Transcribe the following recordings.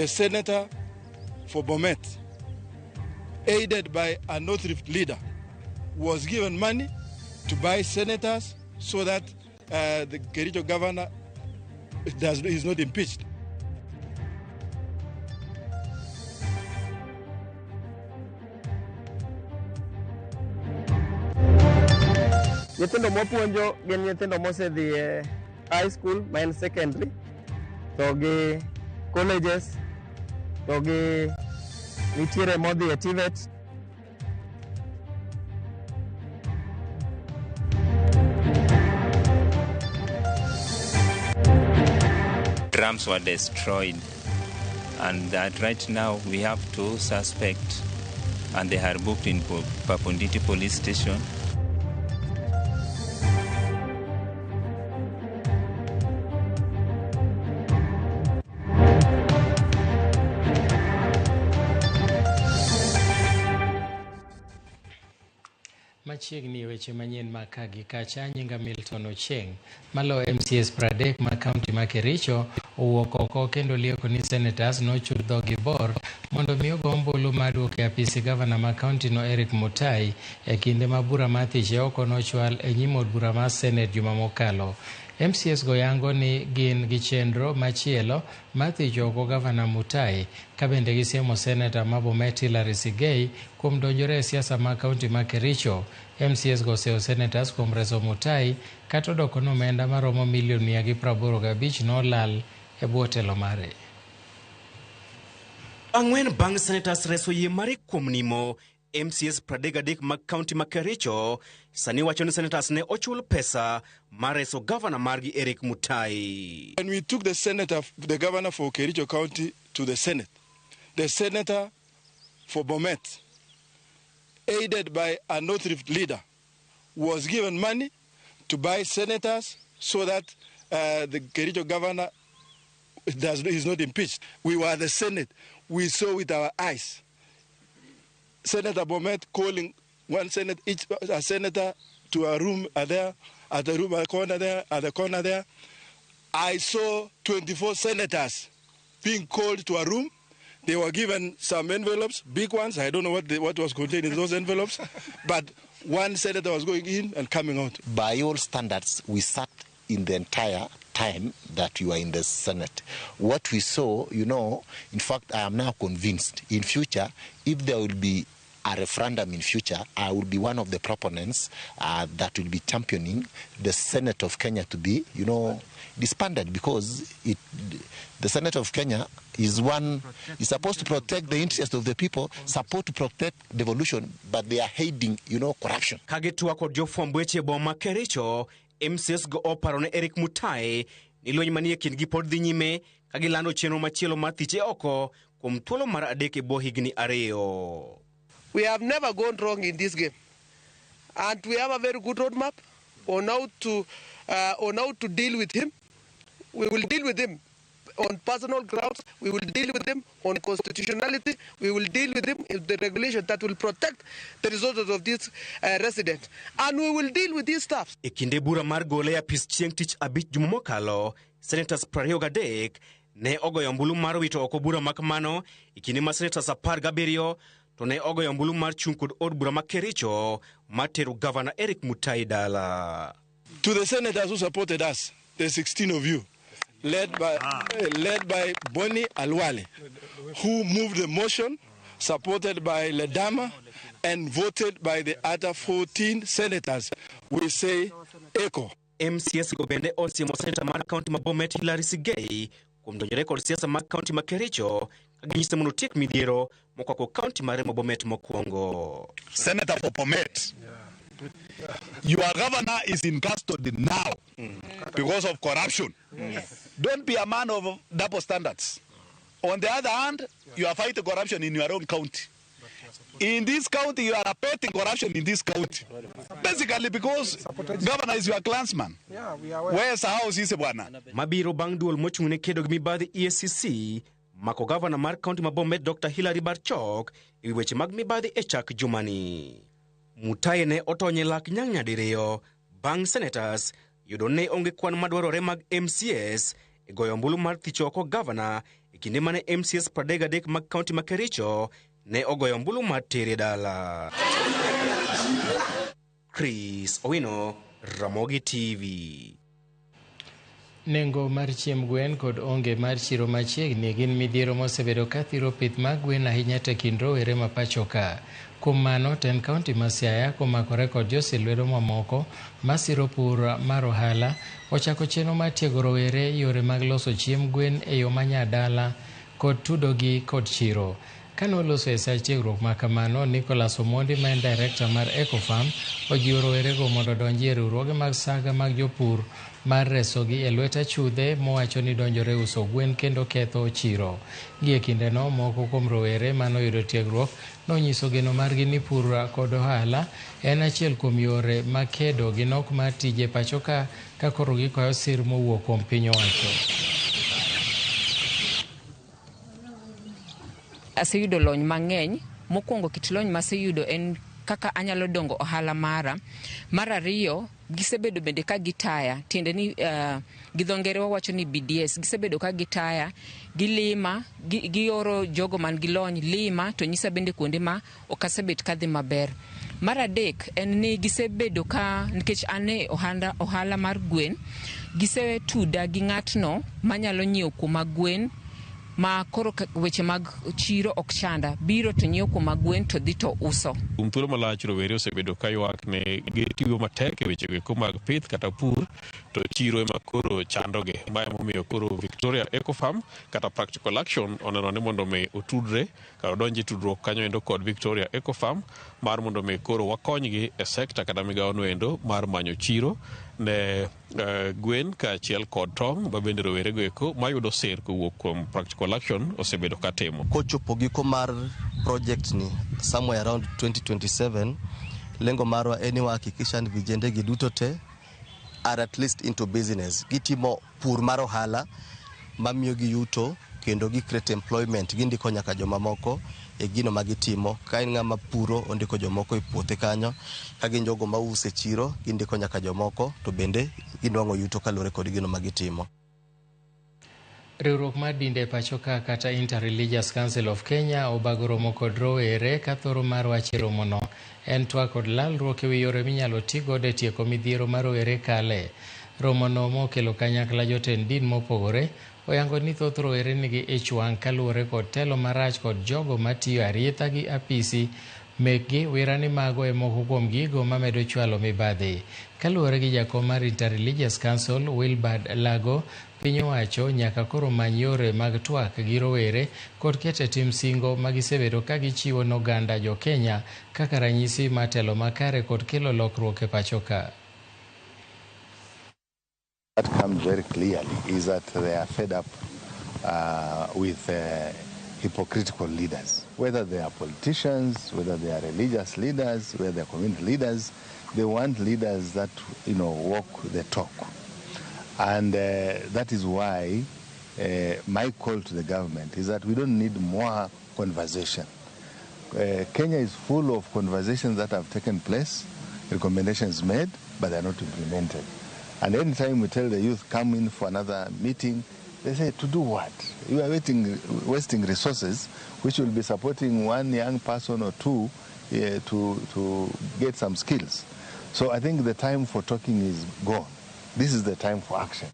The senator for Bomet, aided by a North Rift leader, was given money to buy senators so that the Kericho governor is not impeached. Nyithindo mwapuonjo gin nyithindo mosedhi e high school ma en secondary to gi colleges to gi nitiere modhi e TVET. Drums were destroyed, and that right now we have 2 suspects and they are booked in Pap Onditi police station. Machiegni weche manyien ma ka gi kacha, nyinga Milton Ochieng. Malo MCAs 30 ma kaunti ma Kericho owuok oko kendo lieko ni senators nochul dhogi bor mondo mi ogo ombulu mar duoko e apisi gavana ma kaunti no Eric Mutai e kinde ma bura mar thiche oko nochwal e nyim od bura mar Senate juma mokalo. MCAs go yango ni gin gi chenro machielo mar thicho oko gavana Mutai ka bende gisiemo seneta ma Bomet Hillary Sigei kuom donjore e siasa ma kaunti ma Kericho. MCAs go oseyo senators kuom reso Mutai kata odoko ni omenda maromo milion 185 nolal e bwo telo mare. Ang'wen bang' senators reso yie mare kuom nimo, MCAs 33 mag kaunti ma Kericho sani wacho ni senators ne ochul pesa mar reso gavana margi Eric Mutai. When we took the governor for Kericho County to the Senate, the senator for Bomet, aided by a North Rift leader, was given money to buy senators so that the Kericho governor is not impeached. We were the Senate. We saw with our eyes Senator Bomet calling one senate, each a senator to a room there, at the room at the corner there, at the corner there. I saw 24 senators being called to a room. They were given some envelopes, big ones. I don't know what was contained in those envelopes, but one senator was going in and coming out. By all standards, we sat in the entire time that we were in the Senate. What we saw, in fact, I am now convinced in future, if there will be a referendum in future, I will be one of the proponents that will be championing the Senate of Kenya to be, disbanded, because the Senate of Kenya is supposed to protect the interests of the people, supposed to protect devolution, but they are hiding, corruption. Ka gitwak kod jofwamb weche e boma Kericho, MCAs go oparo ne Eric Mutai ni lweny manie kindgi pod dhi nyime ka gilando chenro machielo mar thiche oko kuom thuolo mar adek e bwo higni ariyo. We have never gone wrong in this game, and we have a very good roadmap on how to deal with him. We will deal with him on personal grounds. We will deal with him on constitutionality. We will deal with him in the regulation that will protect the resources of this resident, and we will deal with these staffs. E kinde bura mar gole e apis chieng' tich abich juma mokalo, senators 23 ne ogoyo ombulu mar wito oko bura ma kamano e kinde ma senators 17 to ne ogoyo ombulu mar chung' kod od bura ma Kericho mar tero gavana Eric Mutai dala. To the senators who supported us, the 16 of you, led by Boni Khalwale, who moved the motion, supported by Ledama, and voted by the other 14 senators, we say echo. MCAs go bende osiemo senata mar kaunti ma Bomet Hillary Sigei kuom donjore kod siasa mag kaunti ma Kericho ka ginyise mondo otiek midhiero mokwako kaunti mare ma Bomet mokwongo. Senator for Bomet, your governor is in custody now because of corruption. Don't be a man of double standards. On the other hand, you are fighting corruption in your own county. In this county, you are abetting corruption in this county. Basically because governor is your clansman. Yeah, we are aware. Where's the house is bwana? Mabiro bang' duol mochung' ne kedo gi mibadhi EACC mako gavana mar kaunti ma Bomet Dr. Hilary Barchok e wi weche mag mibadhi e chak jumani. Mutai ne otony e lak nyang' nyadiriyo bang' senators yudo ne onge kwan madwarore mag MCAs e goyo ombulu mar thicho oko gavana e kinde mane MCAs 33 mag kaunti ma Kericho ne ogoyo ombulu mar tere dala. Chris Owino, Ramogi TV. Nengo mar chiemb gwen kod onge mar chiro machiegni gin midhiero mosebedo ka thiro pith mag gwen ahinya to e kind rowere ma pacho ka. Kuom mano, tend kaunti ma Siaya komakore kod josil lwedo mamoko masiro pur mar ohala ochako chenro mar tiego rowere yore mag loso chiemb gwen e yo manyadala kod tudogi kod chiro. Kane oloso e sach tiegruok ma kamano, Nicholas Omondi ma en director mar Ecofarm ojiwo rowerego mondo odonji e riwruoge mag saga mag jopur mar resogi e lwet achudhe mowacho ni donjore uso gwen kendo ketho chiro. Gie kindeno, moko kuom rowere manoyudo tiegruok nonyiso geno margi ni pur kod ohala en achiel kuom yore mag kedo gi nok mar tije pacho ka koro gikwayo sir mowuok kuom piny owacho. Aseyudo lony mang'eny. Mokwongo kit lony maseyudo en kaka anyalo dongo ohala mara. Mar ariyo, gisebedo bende ka gitaya, tiende ni gi dho ngere wawacho ni BDS, gisebedo ka gitaya, gilima, gioro jogo man gi lony lima to nyisa bende kuonde ma ok asebet kadhi maber. Mar adek en ni gisebedo ka, nikech an e ohala mar gwen, gisetuda gi ng'atno manyalo nyiewo kuoma gwen ma koro weche mag chiro ok chanda, biro to nyiewo kuoma gwen to dhi to uso. Kuom thuolo malach rowere osebedo ka ywak ne gitiyo matek e weche go mag pith kata pur to chiro ema koro chandogi. Mae emomiyo koro Victoria Ecofarm kata Practical Action oneno ni mondo mi otudre kata odonj e tudruok kanyo endo kod Victoria Ecofarm mar mondo mi koro wakonygi e sekta kata migawo no endo mar manyo chiro ne gwen kaachiel kod tong' ma bende rowerego eko mayudo sir kowuok kuom Practical Action osebedo ka timo. Kochopo giko mar project ni somewhere around 2027, lengo marwa en ni wahakikisha ni vijende gi duto te are at least into business. Gitimo pur mar ohala mamiyo gi yuto kendo gi create employment, gindiko nyaka jomamoko e gino magitimo. Ka en ng'ama puro, ondiko jomoko e puothe kanyo. Ka gin jogo mauso e chiro, gindiko nyaka jomoko to bende ginwang'o yuto kaluwore kod gino magitimo. Riwruok mar dinde pacho ka kata Inter-Religious Council of Kenya obago romo kod rowere ka thoro mar wach e romono en twak kod lalruok ewi yore minyalo ti godo e tieko midhiero ma rowere kale. Romono mokelo kanyakla jotend din mopogore oyango ni thoth rowere nigi ich wang' kaluwore kod telo marach kod jogo matiyo arietha gi apisi mekgi wira ni mago e moko kuom gigo mamedo chwalo mibadhi. Kaluwore gi jakom mar Inter-Religious Council Wilbard Lago, piny owacho nyaka koro many yore mag twak gi rowere kod keto e tim singo magisebedo ka gichiwo ne oganda jo Kenya kaka ranyisi mar telo makare kod kelo lokruok e pacho ka. What comes very clearly is that they are fed up with hypocritical leaders, whether they are politicians, whether they are religious leaders, whether they are community leaders. They want leaders that, you know, walk the talk. And that is why my call to the government is that we don't need more conversation. Kenya is full of conversations that have taken place, recommendations made, but they are not implemented. And anytime we tell the youth, come in for another meeting, they say, to do what? You are wasting resources, which will be supporting one young person or two to get some skills. So I think the time for talking is gone. This is the time for action.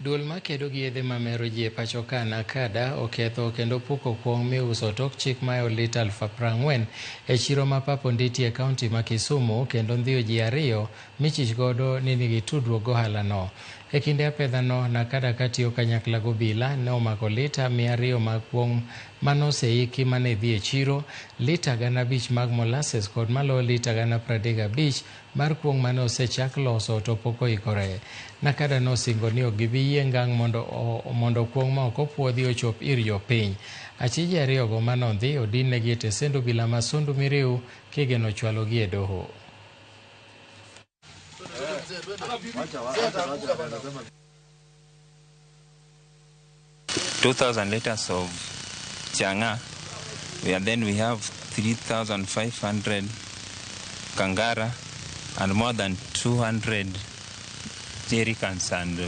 Duol makedo gi yedhe mamero ji e pacho ka Nakada oketho kendo puko kuong' miuso tok chik mayo lita 40,000 e chiro ma Paponditi e kaunti ma Kisumu kendo ndhiyo ji 2 michich godo ni nigi tudruok gohala no. E kinde apedhano, Nakada katiyo kanyakla gobila ne omako lita 200 mag kuong' manoseiki mane dhi e chiro, lita 5,000 mag molasses kod maloyo lita 35,000 mar kuong' mane osechak loso to pok oikore. Nakada nosingo ni ok gibi yie ngang' mondo kuong' ma ok opuodhi ochop ir jopiny. Achije 2 go manodhi odin negi e tesend obila ma Sondu Miriu kigeno chwalogi e doho. 2,000 liters of changa, and then we have 3,500 kangara and more than 200 jerrycans and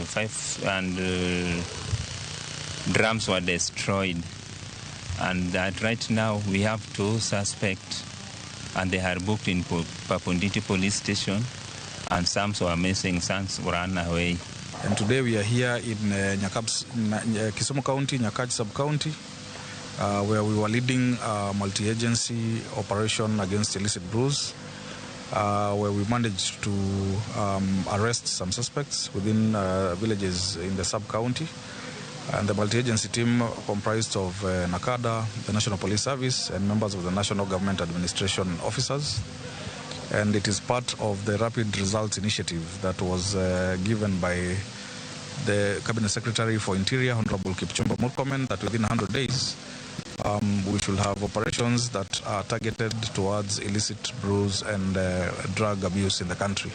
Drums were destroyed, and that right now we have two suspects, and they are booked in Papo-Nditi police station, and some were missing, some ran away. And today we are here in Kisumu County, Nyakach sub-county, where we were leading a multi-agency operation against illicit brews, where we managed to arrest some suspects within villages in the sub-county. And the multi-agency team comprised of NACADA, the National Police Service, and members of the National Government Administration officers. And it is part of the Rapid Results Initiative that was given by the Cabinet Secretary for Interior, Honorable Kipchumba Murkomen, that within 100 days, we should have operations that are targeted towards illicit brews and drug abuse in the country.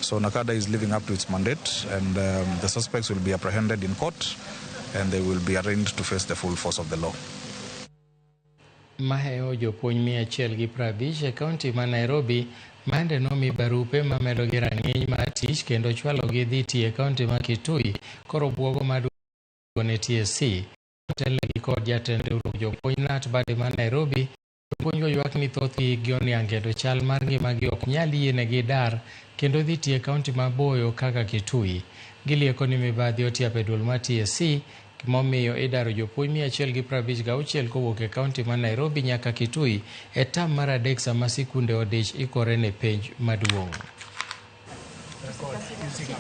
So NACADA is living up to its mandate, and the suspects will be apprehended in court and they will be arraigned to face the full force of the law. Mahewo jopuonj 150 e kaunti ma Nairobi mande nomi barupe mamedogi rang'iny mar tich kendo chwalogi dhi tiyo e kaunti ma Kitui koro buogo maduong' ne TSC otelnegi kod jatend riwruok jopuonj KNUT bade ma Nairobi. Jopuonjgo ywak ni thothgi hikgi oniang' kendo chal mar ngimagi ok nyal yienegi dar kendo dhi tiyo e kaunti maboyo kaka Kitui. Gilieko ni mibadhi otiap e duol mar TSC momiyo idaro jopuonj 156 kowuok e kaunti ma Nairobi nyaka Kitui e tam mar adek sama sikunde odich ikore ne penj maduong'.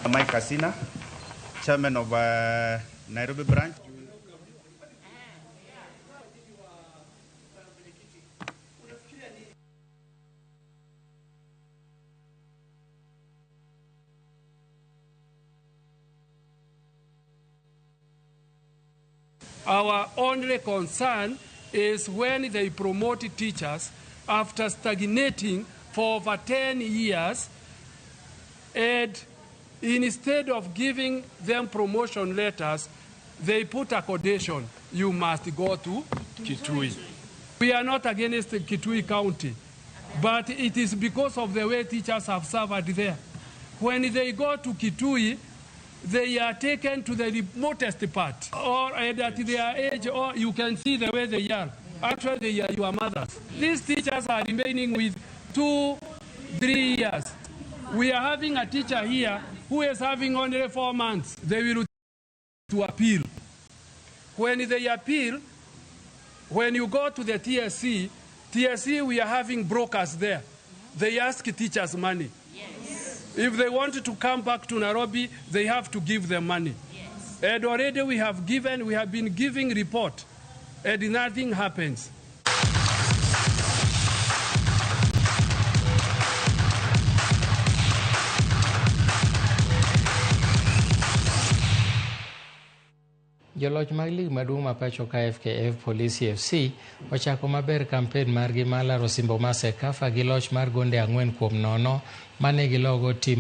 Mike Asina, chairman of Nairobi branch. Our only concern is when they promote teachers after stagnating for over 10 years, and instead of giving them promotion letters, they put a condition: you must go to Kitui. We are not against Kitui County, but it is because of the way teachers have suffered there. When they go to Kitui, they are taken to the remotest part, or at their age, or you can see the way they are. Actually, they are your mothers. These teachers are remaining with 2-3 years. We are having a teacher here who is having only 4 months. They will to appeal. When they appeal, when you go to the TSC, TSC, we are having brokers there. They ask teachers money. Yes. If they want to come back to Nairobi, they have to give them money. Yes. And already we have been giving report, and nothing happens. Joloch mag lig maduong' ma pacho ka FKF Police FC ochako maber kampen margi mar laro osimbo mar CECAFA gi loch mar gonde 4-0 mane gilogo tim